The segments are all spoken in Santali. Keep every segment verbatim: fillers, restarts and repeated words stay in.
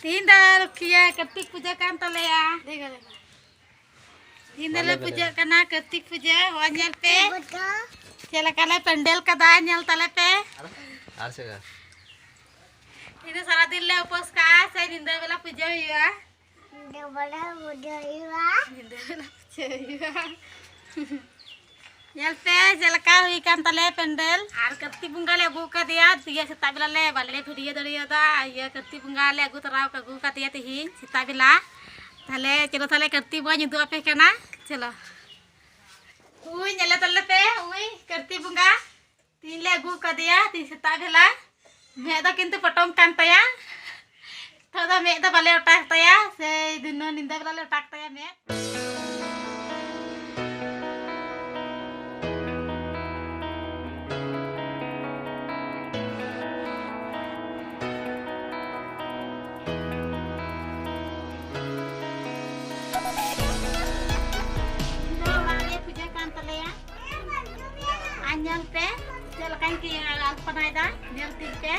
ᱛᱤᱦᱤᱧ ᱫᱚ ᱨᱩᱠᱷᱤᱭᱟᱹ ᱠᱟᱨᱛᱤᱠ ᱯᱩᱡᱟᱹ ᱠᱟᱱ ᱛᱟᱞᱮᱭᱟ᱾ ᱛᱤᱦᱤᱧ ᱫᱚᱞᱮ ᱯᱩᱡᱟᱹᱜ ᱠᱟᱱᱟ ᱠᱟᱨᱛᱤᱠ ᱯᱩᱡᱟᱹ᱾ ᱦᱚᱸ, ᱧᱮᱞ ᱯᱮ ᱪᱮᱫ ᱞᱮᱠᱟ ᱞᱮ ᱯᱮᱱᱰᱮᱞ ᱠᱟᱫᱟ, ᱧᱮᱞ ᱛᱟᱞᱮ ᱯᱮ᱾ ᱟᱨ ᱪᱮᱫ? ᱛᱤᱦᱤᱧ ᱫᱚ ᱥᱟᱨᱟᱫᱤᱱ ᱞᱮ ᱩᱯᱟᱹᱥ ᱠᱟᱜᱼᱟ, ᱥᱮ ᱧᱤᱫᱟᱹ ᱵᱮᱞᱟ ᱯᱩᱡᱟᱹ ᱦᱩᱭᱩᱜᱼᱟ᱾ ᱧᱤᱫᱟᱹ ᱵᱮᱞᱟ ᱯᱩᱡᱟᱹ ᱦᱩᱭᱩᱜᱼᱟ᱾ ᱧᱤᱫᱟᱹ ᱵᱮᱞᱟ ᱯᱩᱡᱟᱹ ᱦᱩᱭᱩᱜᱼᱟ᱾ ᱧᱮᱞ ᱯᱮ ᱪᱮᱫ ᱞᱮᱠᱟ ᱦᱩᱭ ᱠᱟᱱ ᱛᱟᱞᱮᱭᱟ ᱯᱮᱱᱰᱮᱞ᱾ ᱟᱨ ᱠᱟᱨᱛᱤᱠ ᱵᱚᱸᱜᱟ ᱞᱮ ᱟᱹᱜᱩ ᱠᱟᱫᱮᱭᱟ, ᱤᱭᱟᱹ ᱥᱮᱛᱟᱜ ᱵᱮᱞᱟ ᱞᱮ ᱵᱟᱞᱮ ᱵᱷᱤᱰᱤᱭᱳ ᱫᱟᱲᱮᱭᱟᱫᱟ᱾ ᱤᱭᱟᱹ ᱠᱟᱨᱛᱤᱠ ᱵᱚᱸᱜᱟ ᱞᱮ ᱟᱹᱜᱩ ᱛᱚᱨᱟ ᱟᱹᱜᱩ ᱠᱟᱫᱮᱭᱟ ᱛᱤᱦᱤᱧ ᱥᱮᱛᱟᱜ ᱵᱮᱞᱟ᱾ ᱛᱟᱦᱞᱮ ᱪᱚᱞᱚ ᱛᱟᱦᱞᱮ ᱠᱟᱨᱛᱤᱠ ᱵᱚᱸᱜᱟᱧ ᱩᱫᱩᱜ ᱟᱯᱮ ᱠᱟᱱᱟ᱾ ᱪᱚᱞᱚ᱾ ᱩᱭ ᱧᱮᱞᱮ ᱛᱟᱞᱮ ᱯᱮ, ᱩᱭ ᱠᱟᱨᱛᱤᱠ ᱵᱚᱸᱜᱟ᱾ ᱛᱤᱦᱤᱧ ᱞᱮ ᱟᱹᱜᱩ ᱠᱟᱫᱮᱭᱟ, ᱛᱤᱦᱤᱧ ᱥᱮᱛᱟᱜ ᱵᱮᱞᱟ᱾ ᱢᱮᱫ ᱫᱚ ᱠᱤᱱᱛᱩ ᱯᱚᱴᱚᱢ ᱠᱟᱱ ᱛᱟᱭᱟ᱾ ᱱᱤᱛᱚᱜ ᱫᱚ ᱢᱮᱫ ᱫᱚ ᱵᱟᱞᱮ ᱚᱴᱟᱠ ᱛᱟᱭᱟ, ᱥᱮᱭ ᱫᱤᱱᱟᱹᱢ ᱧᱤᱫᱟᱹ ᱵᱮᱞᱟ ᱞᱮ ᱚᱴᱟᱠ ᱛᱟᱭᱟ ᱢᱮᱫ᱾ ᱱᱚᱣᱟ ᱚᱲᱟᱜ ᱨᱮ ᱯᱩᱡᱟᱹ ᱠᱟᱱ ᱛᱟᱞᱮᱭᱟ᱾ ᱟᱨ ᱧᱮᱞ ᱯᱮ, ᱪᱮᱫ ᱞᱮᱠᱟᱧ ᱠᱤ-, ᱟᱞᱯᱚᱱᱟᱭᱮᱫᱟ, ᱧᱮᱞ ᱛᱤᱧ ᱯᱮ᱾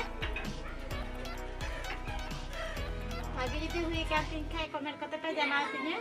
ᱵᱷᱟᱜᱮ ᱡᱩᱫᱤ ᱦᱩᱭ ᱠᱟᱱ ᱛᱤᱧ ᱠᱷᱟᱡ, ᱠᱚᱢᱮᱱᱴ ᱠᱟᱛᱮ ᱯᱮ ᱡᱟᱱᱟᱣ ᱛᱤᱧᱟᱹ᱾